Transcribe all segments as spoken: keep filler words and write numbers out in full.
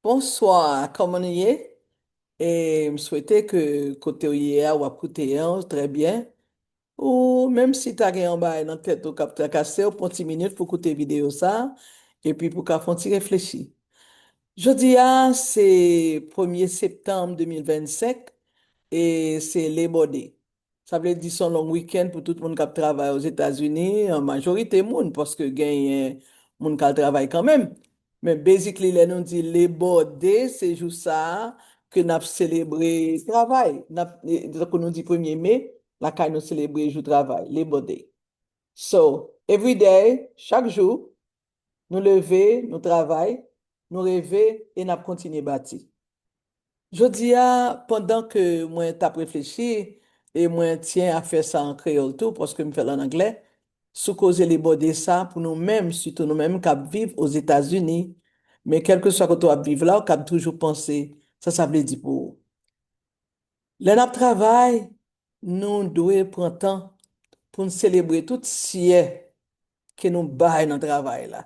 Bonswa, kòman nou ye? E m swete ke kote w ye a, w ap koute an, trè byen. Ou, menm si ta gen yon bagay nan tèt ou k ap trakase w, pran ti minit pou koute videyo sa a, epi pou ka fè yon ti reflechi. Jodi a, se premye septanm de mil vennsenk, e se Labor Day. Sa vle di se yon long weekend pou tout moun k ap travay Ozetazini, an majorite moun, paske genyen moun k al travay kanmenm. Men basically, lè nou di Labor Day, se jou sa a ke n ap selebre travay. N ap, e, tankou nou di premye me, lakay nou selebre jou travay, Labor Day. So, every day, chak jou, nou leve, nou travay, nou reve e n ap kontinye bati. Jodi a, pandan ke mwen t ap reflechi, e mwen tyen a fè sa an kreyòl tou, paske m fè l an anglè, sou koze Labor Day sa, pou nou menm, sitou nou menm k ap viv Ozetazini, men kèlkeswa kote w ap viv la, w kab toujou panse sa sa vle di pou ou. Lè n ap travay, nou dwe pran tan pou n selebre tout syè ke nou bay nan travay la.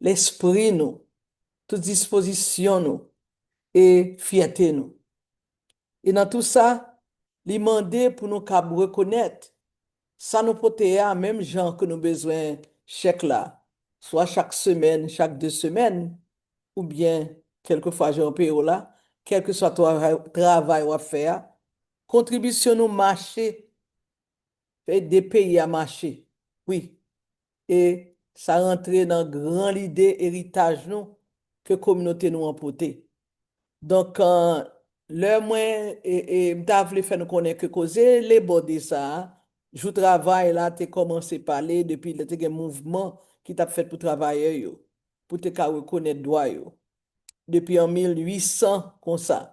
Lespri nou, tout dispozisyon nou e fyète nou. E nan tou sa, li mande pou nou kab rekonèt sa nou pote a, menm jan ke nou bezwen chèk la, swa chak semèn, chak de semèn, oubyen kèlkefwa jan yo peye w la, kèlkeswa travay, travay w ap fè a, kontribisyon nou mache, ede peyi a mache. Wi. E sa rantre nan gran lide eritaj nou ke kominote nou an pote. Donk, eh, lè mwen, e, e, m ta vle fè nou konnen ke koze Labor Day sa a, jou travay la te kòmanse pale depi lè te gen mouvman ki t ap fèt pou travayè yo, pou te ka rekonèt dwa yo, depi an mil uit san konsa.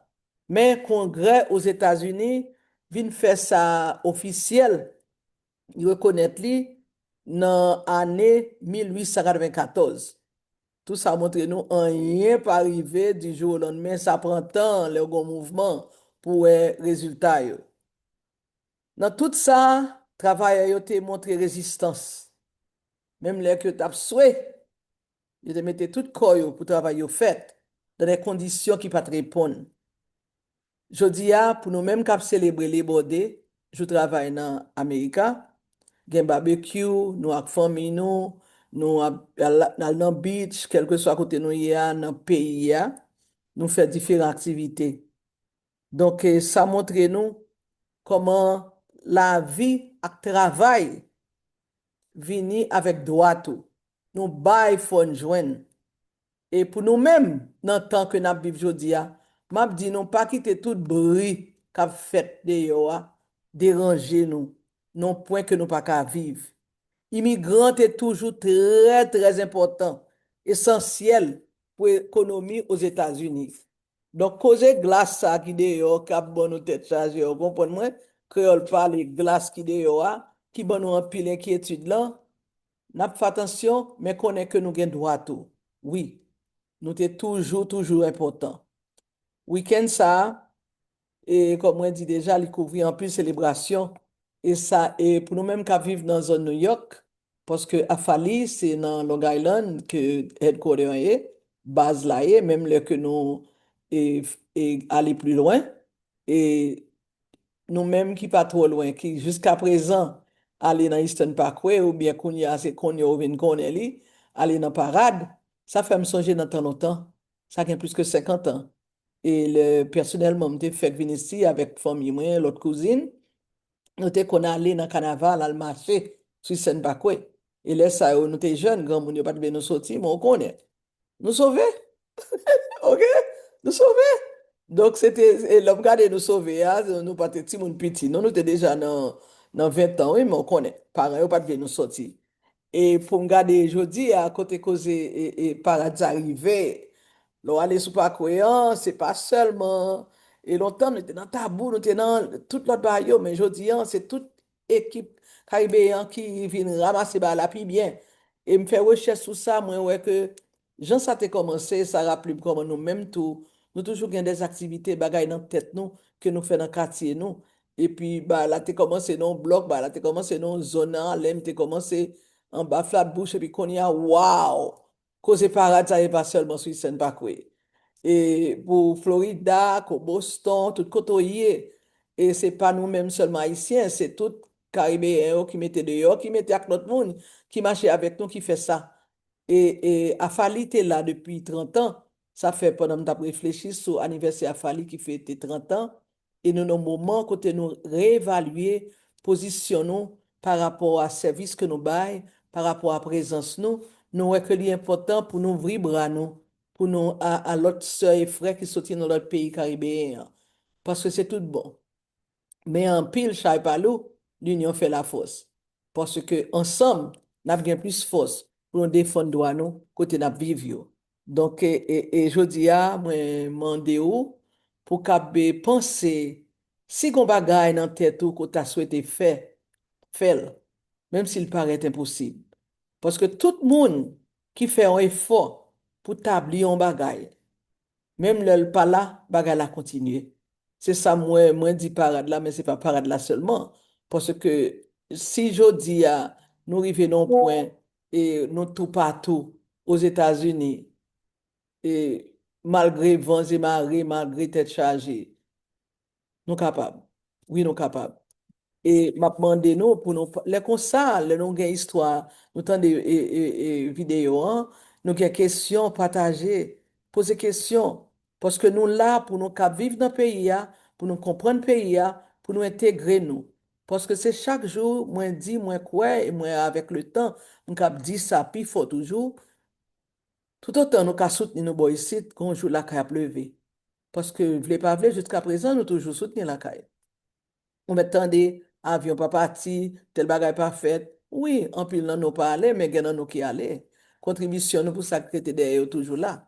Men Kongrè Ozetazini vin fè sa ofisyèl, rekonèt li nan ane mil uit san katrevenkatòz. Tou sa montre nou anyen pa rive di jou o lannmen, sa pran tan lè w gen yon mouvman pou wè rezilta yo. Nan tout sa, travayè yo te montre rezistans. Menm lè ke yo t ap swe, yo te mete tout kò yo pou travay yo fèt nan de kondisyon ki pa t reponn. Jodi a, pou nou menm k ap selebre Labor Day, jou travay nan Amerika, gen babekyou, nou ak fanmi nou, nou ap al, al nan beach, kèlkeswa kote nou ye a, nan peyi a, nou fè diferan aktivite. Donk, eh, sa montre nou kòman lavi ak travay vini avèk dwa tou. Nou bay fò n jwenn. E pou nou menm, nan tan ke n ap viv jodi a, m ap di nou pa kite tout bri k ap fèt deyò a deranje nou, nan yon pwen ke nou pa ka viv. Imigran te toujou trè, trè enpòtan, esansyèl pou ekonomi Ozetazini. Donk, koze glas sa ki deyò, k ap ban nou tèt chaje, w konprann mwen? Kreyòl pale, glas ki deyò a, ki ban nou anpil enkyetid lan, n ap fè atansyon, men konnen ke nou gen dwa tou. Wi, nou te toujou, toujou enpòtan. Wikenn sa a, e kòm mwen di deja, li kouvri anpil selebrasyon. E sa, e pou nou menm k ap viv nan zòn New York, paske Afali se nan Long Island ke headquarter an ye, baz la ye, menm lè ke nou, e, e ale pli lwen, e nou menm ki pa twò lwen, ki jiska prezan ale nan Eastern Parkway, oubyen kounye a se kounye a w vin konnen li, ale nan Parad, sa fè m sonje nan tan lontan, sa gen plis ke senkant an. E lè, pèsonèlman, m te fèk vin isi avèk fanmi mwen, lòt kouzin, nou te konn ale nan kanaval, al mache sou Eastern Parkway. E lè sa yo, nou te jèn, granmoun yo pa t vle nou soti, men w konnen. Nou sove. Oke? Nou sove. Donk, se te, e lè m gade nou sove a, nou pa te timoun piti, non, nou te deja nan, nan ven tan, wi, men w konnen, paran yo pa t vle nou soti. E pou m gade jodi a, kote koze, e, e parad sa rive, lè w ale sou pakwe an, se pa sèlman, e lontan nou te nan tabou, nou te nan tout lòt bagay yo, men jodi a, se tout ekip karibeyen an ki vin ranmase bagay la pi byen. E m fè rechèch sou sa, mwen wè ke jan sa te kòmanse, sa raple m kòman nou menm tou, nou toujou gen de aktivite, bagay nan tèt nou, ke nou fè nan katye nou. Epi, bagay la te kòmanse nan yon blòk, bagay la te kòmanse nan yon zòn nan Alèm, te kòmanse anba Flatbush, epi kounye a, waw! Koze parad sa, e pa sèlman sou Eastern Parkway. e pou Florida, ko Boston, tout kote w ye. E se pa nou menm sèlman Ayisyen, se tout Karibeyen yo ki mete deyò, ki mete ak lòt moun, ki mache avèk nou, ki fè sa. E, e Afali te la depi trant an. Sa fè pandan m t ap reflechi sou anivèsè Afali ki fete trant an, e nou nan moman kote nou reevalye pozisyon nou pa rapò a sèvis ke nou bay, pa rapò a prezans nou, nou wè ke li enpòtan pou nou ouvri bra nou, pou nou a, a lòt sè e frè ki soti nan lòt peyi karibeyen an. Paske se tout bon. Men anpil chay pa lou, linyon fè lafòs. Paske ansanm, n ap gen plis fòs pou nou defann dwa nou kote n ap viv yo. Donk, e, e, e jodi a, mwen mande w pou w kab panse, si gon bagay nan tèt ou ke w ta swete fè, fè l, menm si l parèt enposib. Paske tout moun ki fè yon efò pou tabli yon bagay, menm lè l pa la, bagay la kontinye. Se sa m wè, mwen di parad la, men se pa parad la sèlman. Paske si jodi a, nou rive nan yon pwen, e nou toupatou Ozetazini, e malgre van e mare, malgre tèt chaje, nou kapab. Wi, nou kapab. E m ap mande nou pou nou, lè konsa, lè nou gen istwa, nou tande, e, e, e, videyo an, nou gen kesyon, pataje, poze kesyon. Paske nou la pou nou kab viv nan peyi a, pou nou konprann peyi a, pou nou entegre nou. Paske se chak jou, mwen di, mwen kwè, e mwen avèk letan, m kab di sa pi fò toujou, toutotan nou ka soutni nou bò isit, gon jou lakay ap leve. Paske vle pa vle, jiskaprezan, nou toujou soutni lakay. Ou mèt tande, avyon pa pati, tèl bagay pa fèt. Wi, anpil nan nou pa ale, men gen nan nou ki ale. Kontribisyon nou pou sa k rete dèyè yo toujou la.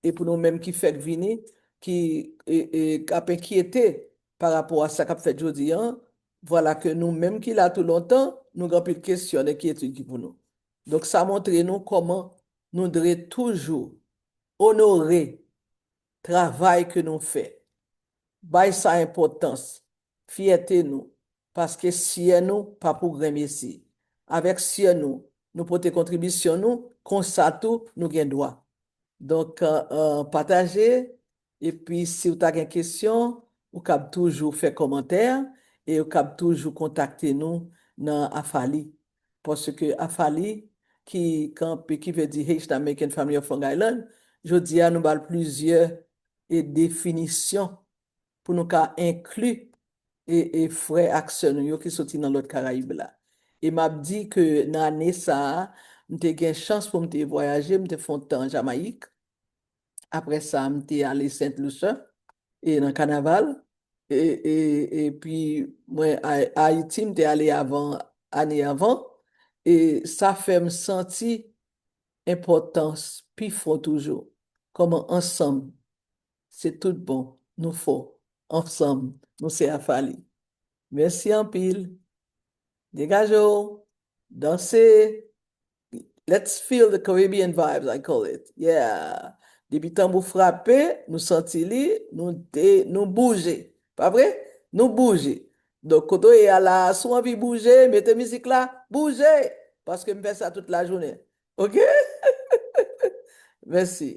E pou nou menm ki fèk vini, ki, e, e, k ap enkyete pa rapò a sa k ap fèt jodi a, vwala ke nou menm ki la tou lontan, nou gen anpil kesyon, enkyetid ki pou nou. Donk, sa montre nou kòman nou dwe toujou onore travay ke nou fè. Bay sa enpòtans, fyète nou, paske syè nou pa pou grenmesi. Avèk syè nou, nou pote kontribisyon nou, konsa tou, nou gen dwa. Donk, e, e, pataje, epi si w ta gen kesyon, ou kab toujou fè kòmantè, e ou kab toujou kontakte nou nan Afali. Paske Afali, ki kanpe, ki vle di Haitian American Family of Long Island, jodi a nou ba l plizyè, e, definisyon pou nou ka enkli, e, e frè ak sè nou yo ki soti nan lòt Karayib la. E m ap di ke nan ane sa a, m te gen chans pou m te vwayaje, m te fè yon tan Jamayik. Apre sa, m te ale Saint Lucia, e nan kanaval. E, e, epi, mwen, A-, Ayiti, m te ale avan, ane avan. E sa fè m santi enpòtans pi fon toujou. Kòman ansanm, se tout bon, nou fò. Ansanm, nou se Afali. Mèsi anpil. Degaje w. Danse. Let's feel the Caribbean vibes, I call it. Yeah. Depi tanbou frape, nou santi li, nou de, nou bouje. Pa vre? Nou bouje. Donk, kote w ye a la, si w anvi bouje, mete mizik la, bouje! Paske m fè sa tout lajounen. Oke? Mèsi.